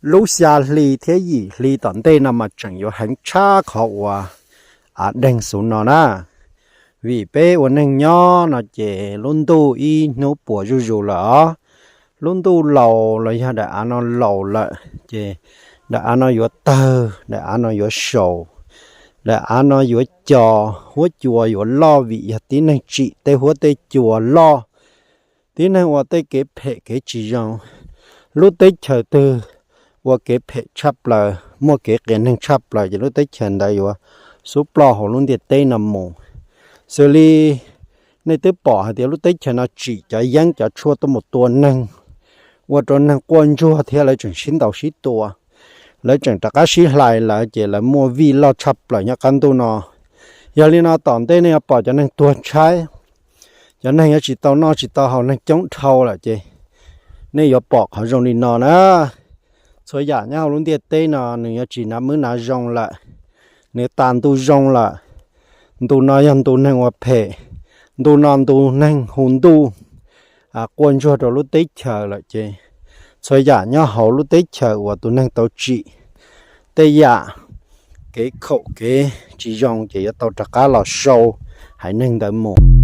Lub xya hli thiab yim hli tom ntej no mas tseem yuav heev tshaj qhov uas av deeg xub no na. Vim peb ua neeg nyob no ces lub ntuj ib hnub puas zuj zus lawm os. Lub ntuj laus los yog daim av no laus lawm ces daim av no yuav tawg, daim av no yuav saus, daim av no yuav co, huab cua yuav loj vim yog tib neeg tsim tej huab tej cua loj, tib neeg ua tej kev phem kev tsis zoo. Lub teb chaws twg ua kev phem tshaj plaws, muaj kev qias neeg tshaj plaws ces lub teb chaws ntawd yuav xub ploj hauv lub ntiaj teb no mus. Xws li nej twb pom hais tias lub teb chaws no tsim cov yeeb cov tshuaj tuaj mus tua neeg, ua rau neeg quaj ntsuag thiab lawv tseem sib ntaus sib tua, lawv tseem rov qab sib hlais lawv ces lawv muaj vij loj tshaj plaws nyob qab ntuj no. Yog li no tom ntej nej yuav pom cov neeg tuag tshaib, cov neeg yuav tsis tau noj tsis tau haus, neeg coob dhau lawm ces nej yuav pom qhov zoo li no na. Txhua yam nyob hauv lub ntiaj teb no nws yuav tsis hnav mwb hnav zoo lawm, nws tas ntu zoo lawm. Ntu no yog ntu neeg ua phem, ntu no ntu neeg hu ntuj quaj ntsuag rau lub teb chaws lawm ces txhua yam nyob hauv lub teb chaws uas tus neeg tau tsim tej yam kev khaum kev tsis zoo ces yuav tau rov qab los sau haiv neeg ntawd mus.